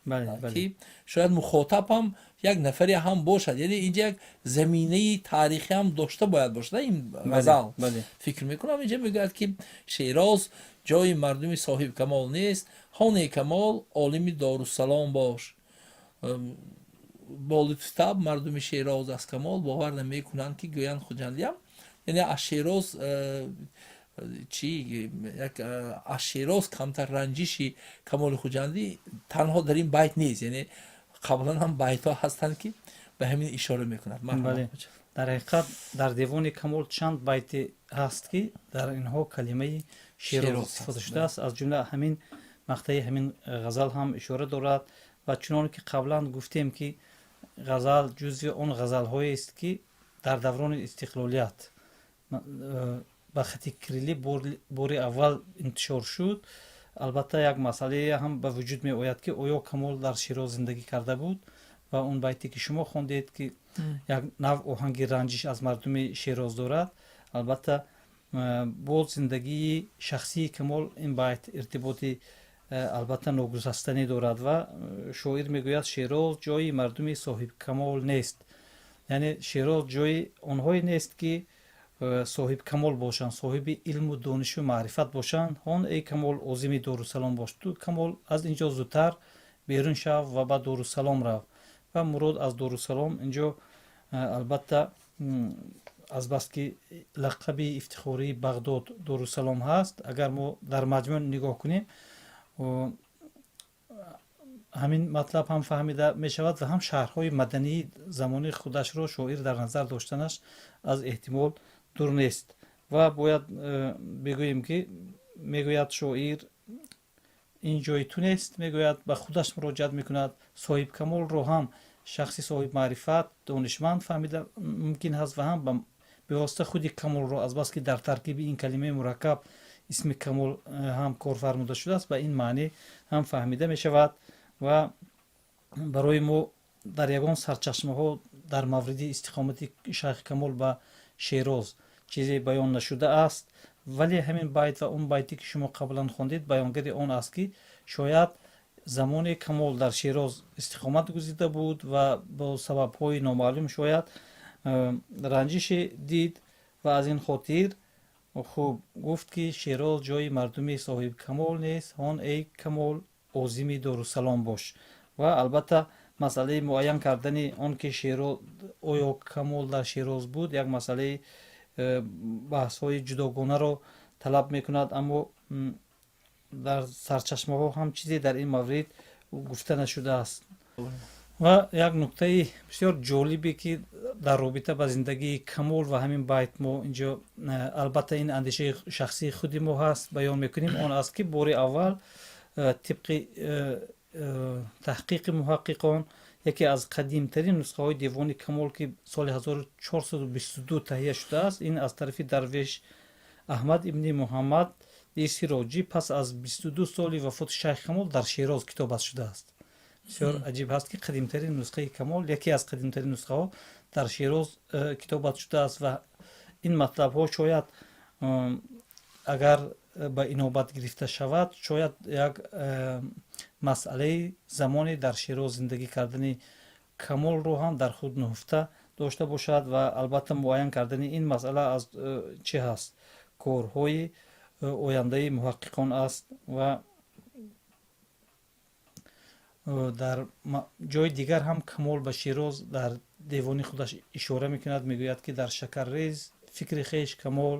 [SPEAKER 1] ки шояд мухотаб ҳам як нафаре ҳам бошад. Яъне инҷа як заминаи таърихӣ ҳам дошта бояд бошад ин ғазал, фикр мекунам. Инҷа мегӯяд, ки Шероз ҷои мардуми соҳибкамол нест, хоне Камол, олими Дорусалом бош. Бо лутфтаб мардуми Шероз аз Камол бовар намекунанд, ки гӯянд хуҷандиам. Яъне аз Шероз чи як аз Шероз камтар ранҷиши Камоли Хуҷандӣ танҳо дар ин байт нест, яъне қаблан ҳам байтҳо ҳастанд, ки ба ҳамин ишора мекунад.
[SPEAKER 3] Дар ҳақиқат, дар девони Камол чанд байте ҳаст, ки дар инҳо калимаи Шероз истифода шудааст. Аз ҷумла ҳамин мақтаи ҳамин ғазал ҳам ишора дорад. Ва чуноне ки қаблан гуфтем, ки ғазал ҷузъи он ғазалҳоест, ки дар даврони истиқлолият ба хати кириллӣ бори аввал интишор шуд. Албатта, як масъалае ҳам ба вуҷуд меояд, ки оё Камол дар Шероз зиндагӣ карда буд? Ва он байте, ки шумо хондед, ки як нав оҳанги ранҷиш аз мардуми Шероз дорад, албатта, бо зиндагии шахсии Камол ин байт иртиботи албатта ногусастанӣ дорад. Ва шоир мегӯяд: Шероз ҷои мардуми соҳибкамол нест, яъне Шероз ҷои онҳое нест, ки соҳибкамол бошанд, соҳиби илму донишу маърифат бошанд. Ҳон эй Камол, озими Дорусалом бош. Ту, Камол, аз ин ҷо зудтар берун шав ва ба Дорусалом рав. Ва мурод аз Дорусалом инҷо албатта, азбаски лақаби ифтихории Бағдод Дорусалом ҳаст, агар мо дар маҷмӯъ нигоҳ кунем, ҳамин матлаб ҳам фаҳмида мешавад ва ҳам шаҳрҳои мадании замони худашро шоир дар назар доштанаш аз эҳтимол дур нест. Ва бояд бигӯем, ки мегӯяд шоир: ин ҷои ту нест, мегӯяд, ба худаш муроҷиат мекунад. Соҳибкамолро ҳам шахси соҳибмаърифат, донишманд фаҳмида мумкин ҳаст ва ҳам бевосита худи Камолро, азбаски дар таркиби ин калимаи мураккаб исми Камол ҳам кор фармуда шудааст, ба ин маънӣ ҳам фаҳмида мешавад. Ва барои мо дар ягон сарчашмаҳо дар мавриди истиқомати шайх Камол ба Шероз чизе баён нашудааст, вале ҳамин байт ва он байте, ки шумо қаблан хондед, баёнгари он аст, ки шояд Замоне Камол дар Шероз истиқомат гузида буд ва бо сабабҳои номаълум шояд ранҷише дид ва аз ин хотир хуб гуфт, ки Шероз ҷои мардуми соҳибкамол нест, ҳон эй Камол, озими Дорусалом бош. Ва албатта, масъалаи муайян кардани он ки оё Камол дар Шероз буд, як масъалаи баҳсҳои ҷудогонаро талаб мекунад, аммо дар сарчашмаҳо ҳам чизе дар ин маврид гуфта нашудааст. Ва як нуктаи бисёр ҷолибе, ки дар робита ба зиндагии Камол ва ҳамин байт мо инҷо, албатта ин андешаи шахсии худи мо ҳаст, баён мекунем, он аст, ки бори аввал тибқи таҳқиқи муҳаққиқон яке аз қадимтарин нусхаҳои Девони Камол, ки соли 1422 таҳия шудааст, ин аз тарафи дарвеш Аҳмад ибни Муҳаммад Сироҷӣ пас аз 22 соли вафоти шайх Камол дар Шероз китобат шудааст. Бисёр аҷиб ҳаст, ки қадимтарин нусхаи Камол, яке аз қадимтарин нусхаҳо дар Шероз китобат шудааст. Ва ин матлабҳо шояд агар ба инобат гирифта шавад, шояд як масъалаи замоне дар Шероз зиндагӣ кардани Камолро ҳам дар худ нуҳуфта дошта бошад. Ва албатта, муайян кардани ин масъала аз чӣ ҳаст, корҳои ояндаи муҳаққиқон аст. Ва дар ҷои дигар ҳам Камол ба Шероз дар девони худаш ишора мекунад, мегӯяд, ки дар шакаррез фикри хеш, Камол,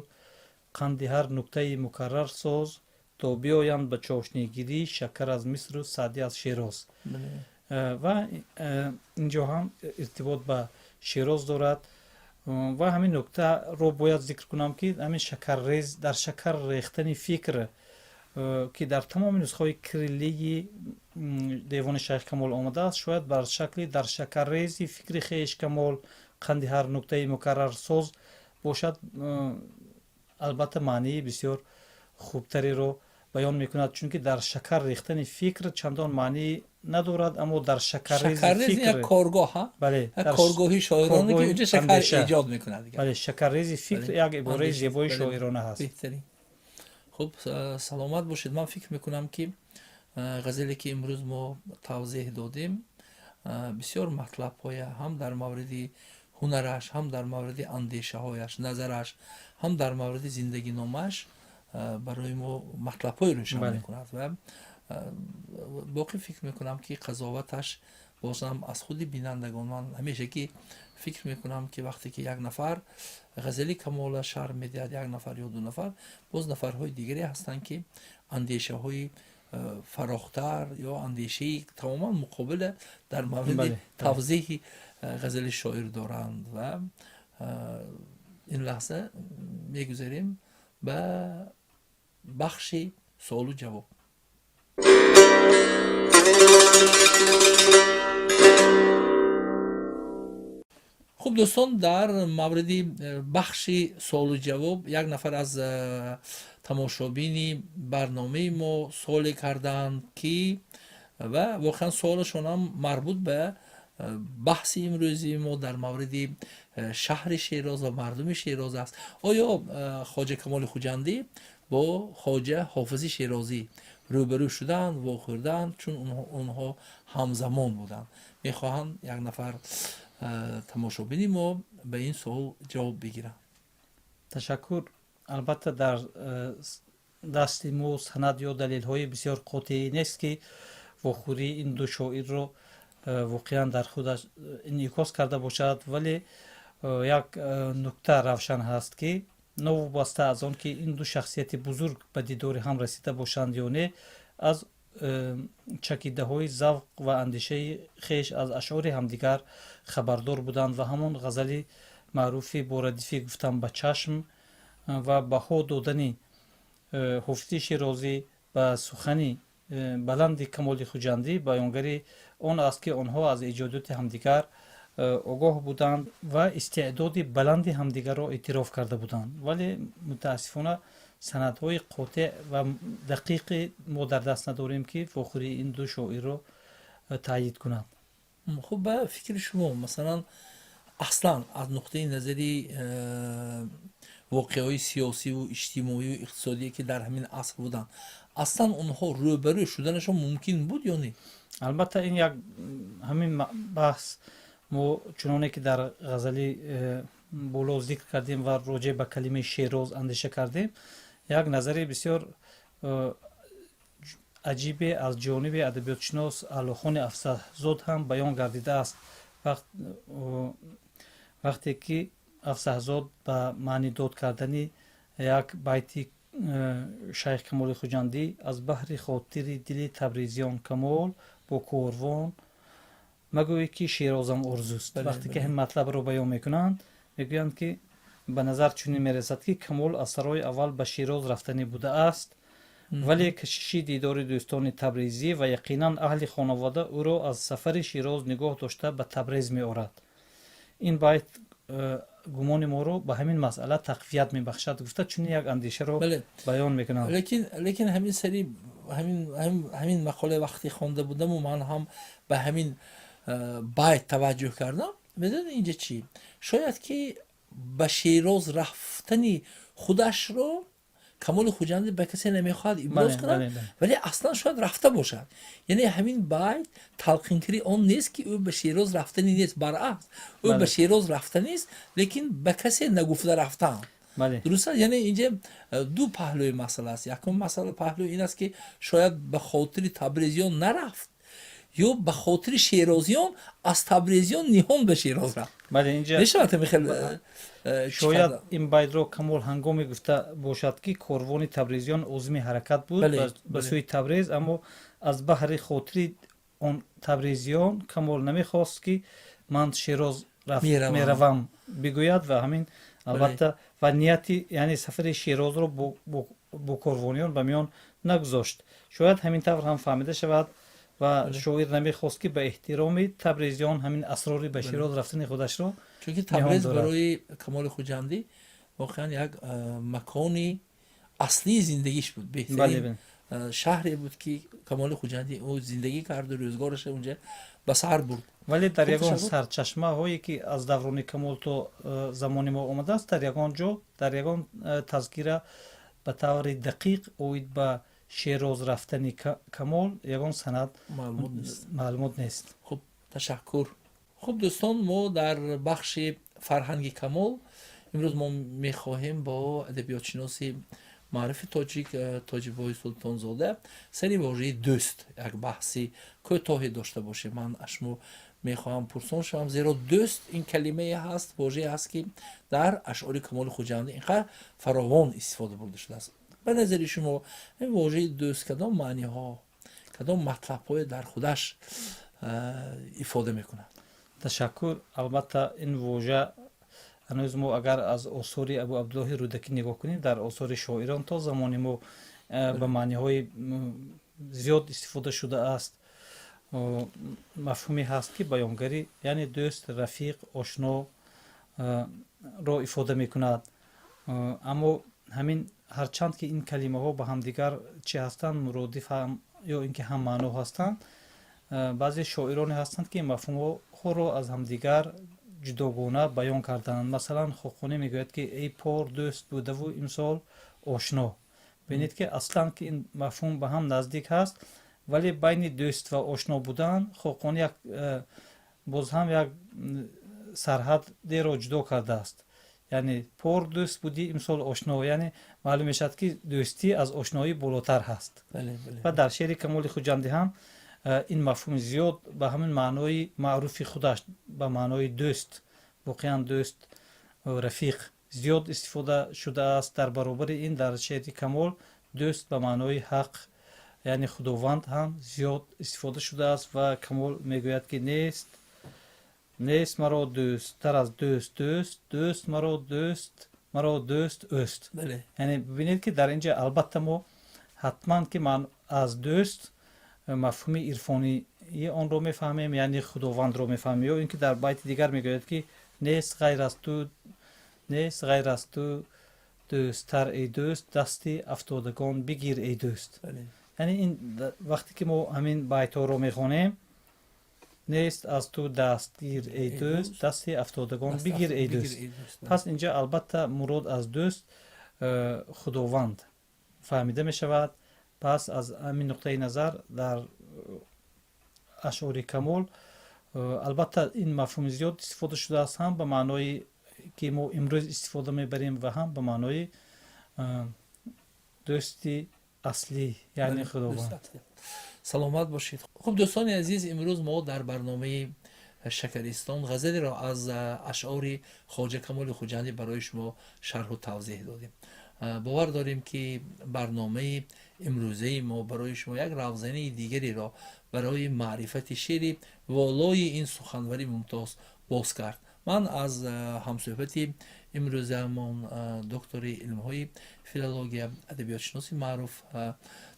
[SPEAKER 3] қанди ҳар нуктаи мукаррар соз, то биёянд ба чошнигирӣ шакар аз Мисру Саъдӣ аз Шероз. Ва инҷо ҳам иртибот ба Шероз дорад. Ва ҳамин нуктаро бояд зикр кунам, ки ҳамин шакаррез, дар шакар рехтани фикр, ки дар тамоми нусхаҳои кириллии Девони шайх Камол омадааст, шояд бар шакли дар шакаррези фикри хеш, Камол, қанди ҳар нуктаи мукаррарсоз бошад, албатта маънии бисёр хубтареро баён мекунад, чунки дар шакар рехтани фикр чандон маънӣ надорад, аммо дар
[SPEAKER 1] шакаррези фикр коргоҳ,
[SPEAKER 3] бале.
[SPEAKER 1] Коргоҳи шоироне, ки онҷо шакар эҷод мекунад.
[SPEAKER 3] Бале, шакаррези фикр як ибораи зебои шоирона ҳаст.
[SPEAKER 1] Беҳтарин. Хуб, саломат бошед. Ман фикр мекунам, ки ғазале, ки имрӯз мо тавзеҳ додем, бисёр матлабҳоя ҳам дар мавриди ҳунараш, ҳам дар мавриди андешаҳояш, назараш, ҳам дар мавриди зиндагиномааш барои мо матлабҳое рӯшан мекунад. Ва боқӣ фикр мекунам, ки қазоваташ бозам аз худи бинандагон. Ман ҳамеша ки фикр мекунам, ки вақте ки як нафар ғазали Камола шарҳ медиҳад, як нафар ё ду нафар, боз нафарҳои дигаре ҳастанд, ки андешаҳои фарохтар ё андешаи тамоман муқобила дар мавриди тавзеҳи ғазали шоир доранд. Ва ин лаҳза мегузарем ба бахши суолу ҷавоб. Хуб, дӯстон, дар мавриди бахши суолу ҷавоб як нафар аз тамошобини барномаи мо суоле карданд, ки ва воқеан суолашонам марбут ба баҳси имрӯзи мо дар мавриди шаҳри Шероз ва мардуми Шероз аст. Оё Хоҷа Камоли Хуҷандӣ бо Хоҷа Ҳофизи Шерозӣ рӯбарӯ шуданд, вохӯрданд, чун онҳо ҳамзамон буданд? Мехоҳанд як нафар тамошобини мо ба ин суол ҷавоб бигиранд.
[SPEAKER 3] Ташаккур. Албатта, дар дасти мо санад ё далелҳои бисёр қотеӣ нест, ки вохӯрии ин ду шоирро воқеан дар худаш инъикос карда бошад, вале як нукта равшан ҳаст, ки новобаста аз он ки ин ду шахсияти бузург ба дидори ҳам расида бошанд ё не, аз чакидаҳои завқ ва андешаи хеш аз ашъори ҳамдигар хабардор буданд. Ва ҳамон ғазали маъруфи бо радифи «Гуфтам ба чашм» ва баҳо додани Ҳофизи Шерозӣ ба сухани баланди Камоли Хуҷандӣ баёнгари он аст, ки онҳо аз эҷодиёти ҳамдигар огоҳ буданд ва истеъдоди баланди ҳамдигарро эътироф карда буданд. Вале мутаассифона, санадҳои қотеъ ва дақиқи мо дар даст надорем, ки вохӯрии ин ду шоирро таъйид кунад.
[SPEAKER 1] Хуб, ба фикри шумо, масалан, аслан аз нуқтаи назари воқеаҳои сиёсиву иҷтимоию иқтисодие, ки дар ҳамин аср буданд. Аслан онҳо рӯбарӯ шуданашон мумкин буд ё не?
[SPEAKER 3] Албатта, ин як ҳамин баҳс мо чуноне ки дар ғазали боло зикр кардем ва роҷеъ ба калимаи Шероз андеша кардем, як назари бисёр аҷибе аз ҷониби адабиётшинос Аълохони Афсаҳзод ҳам баён гардидааст. Вақте ки Афсаҳзод ба маънидод кардани як байти Шайх Камоли Хуҷандӣ «Аз баҳри хотири дили табризиён Камол бо корвон магӯӣ, ки Шерозам орзуст», вақте ки ҳамин матлабро баён мекунанд, мегӯянд, ки ба назар чунин мерасад, ки Камол аз сарои аввал ба Шероз рафтанӣ будааст, вале кашиши дидори дӯстони табризӣ ва яқинан аҳли хонавода ӯро аз сафари Шероз нигоҳ дошта, ба Табрез меорад. Ин байт гумони моро ба ҳамин масъала тақвият мебахшад, гуфта, чунин як андешаро баён мекунанд.
[SPEAKER 1] Лекин ҳамин сари ҳамин мақола вақте хонда будаму ман ҳам ба ҳамин байт таваҷҷӯҳ кардам. Медонед, инҷа чӣ? Шояд ки ба Шероз рафтани худашро Камоли Хуҷандӣ ба касе намехоҳад иброз кунад, вале аслан шояд рафта бошад. Яъне ҳамин байт талқинкари он нест, ки ӯ ба Шероз рафтанӣ нест. Баръакс, ӯ ба Шероз рафтанист, лекин ба касе нагуфта рафтан. Дуруст аст. Яъне инҷа ду паҳлӯи масъала аст. Якум масъала, паҳлӯ ин аст, ки шояд ба хотири табрезиён нарафт ё ба хотири шерозиён аз табрезиён ниҳон ба Шероз рафт. Мешавад ҳамин хел
[SPEAKER 3] Шояд ин байтро Камол ҳангоме гуфта бошад, ки корвони табрезиён озими ҳаракат буд ба сӯи Табрез, аммо аз баҳри хотири он табрезиён Камол намехост, ки ман Шероз меравам бигӯяд ва ҳамин албатта ва нияти, яъне сафари Шерозро бо корвониён ба миён нагузошт. Шояд ҳамин тавр ҳам фаҳмида шавад ва шоир намехост, ки ба эҳтироми табрезиён ҳамин асрори ба Шероз рафтани худашро
[SPEAKER 1] Чунки Табрез барои Камоли Хуҷандӣ воқеан як макони аслии зиндагиш буд, беҳтарин шаҳре буд, ки Камоли Хуҷандӣ ӯ зиндагӣ карду рӯзгораша унҷа ба сар бурд.
[SPEAKER 3] Вале дар ягон сарчашмаҳое, ки аз даврони Камол то замони мо омадааст, дар ягон ҷо, дар ягон тазкира ба таври дақиқ оид ба Шероз рафтани Камол ягон санад маълумот нест.
[SPEAKER 1] Хуб, ташаккур. Хуб, дӯстон, мо дар бахши фарҳанги Камол имрӯз мо мехоҳем бо адабиётшиноси маъруфи тоҷик Тоҷибои Султонзода сари вожаи дӯст як баҳси кӯтоҳе дошта бошем. Ман аз шумо мехоҳам пурсон шавам, зеро дӯст ин калимае ҳаст, вожае ҳаст, ки дар ашъори Камоли Хуҷандӣ инқадр фаровон истифода бурда шудааст. Ба назари шумо, ин вожаи дӯст кадом маъниҳо, кадом матлабҳое дар худаш ифода мекунад?
[SPEAKER 3] Ташаккур. Албатта, ин вожа ҳанӯз мо агар аз осори Абу Абдуллоҳи Рӯдакӣ нигоҳ кунем, дар осори шоирон то замони мо ба маъниҳои зиёд истифода шудааст. Мафҳуме ҳаст, ки баёнгари, яъне дӯст, рафиқ, ошно ро ифода мекунад. Аммо ҳамин ҳарчанд ки ин калимаҳо ба ҳамдигар чӣ ҳастанд, муродиф ё ин ки ҳаммаъно ҳастанд, баъзе шоироне ҳастанд, ки мафҳумҳоро аз ҳамдигар ҷудогона баён карданд. Масалан, Хоқонӣ мегӯяд, ки эй пор дӯст будаву имсол ошно. Бинед, ки аслан ки ин мафҳум ба ҳам наздик ҳаст, вале байни дӯст ва ошно будан Хоқонӣ як боз ҳам як сарҳадеро ҷудо кардааст. Яъне пор дӯст будӣ, имсол ошно, яъне маълум мешавад, ки дӯстӣ аз ошноӣ болотар ҳаст. Ва дар шеъри Камоли Хуҷандӣ ҳам ин мафҳуми зиёд ба ҳамин маънои маъруфи худаш, ба маънои дӯст, воқеан дӯст, рафиқ зиёд истифода шудааст. Дар баробари ин дар шеъри Камол дӯст ба маънои Ҳақ, яъне Худованд ҳам зиёд истифода шудааст ва Камол мегӯяд, ки нест маро дӯсттар аз дӯст дӯст, дӯст маро, дӯст маро дӯст ӯст. Яъне бибинед, ки дар ин ҷо албатта мо ҳатман ки ман аз дӯст мафҳуми ирфонии онро мефаҳмем, яъне Худовандро мефаҳмем. Ё ин ки дар байти дигар мегӯяд, ки нест ғайр аз ту, нест ғайр аз ту дӯсттар, эй дӯст, дасти афтодагон бигир, эй дӯст. Яъне ин вақте ки мо ҳамин байтҳоро мехонем: нест аз ту дастгир, эй дӯст, дасти афтодагон бигир, эй дӯст, пас инҷа албатта мурод аз дӯст Худованд фаҳмида мешавад. Пас аз ҳамин нуқтаи назар дар ашъори Камол, албатта, ин мафҳуми зиёд истифода шудааст, ҳам ба маъное ки мо имрӯз истифода мебарем ва ҳам ба маънои дӯсти аслӣ, яъне Худованд.
[SPEAKER 1] Саломат бошед. Хуб, дӯстони азиз, имрӯз мо дар барномаи Шакаристон ғазалеро аз ашъори Хоҷа Камоли Хуҷандӣ барои шумо шарҳу тавзеҳ додем. Бовар дорем, ки барномаи имрӯзаи мо барои шумо як равзанаи дигареро барои маърифати шеъри волои ин суханвари мумтоз боз кард. Ман аз ҳамсӯҳбати имрӯзаамон, доктори илмҳои филология, адабиётшиноси маъруф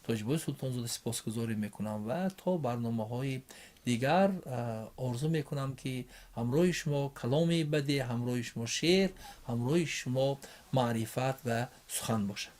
[SPEAKER 1] Тоҷибои Султонзода сипосгузорӣ мекунам ва то барномаҳои дигар орзу мекунам, ки ҳамроҳи шумо каломи бадеъ, ҳамроҳи шумо шеър, ҳамроҳи шумо маърифат ва сухан бошад.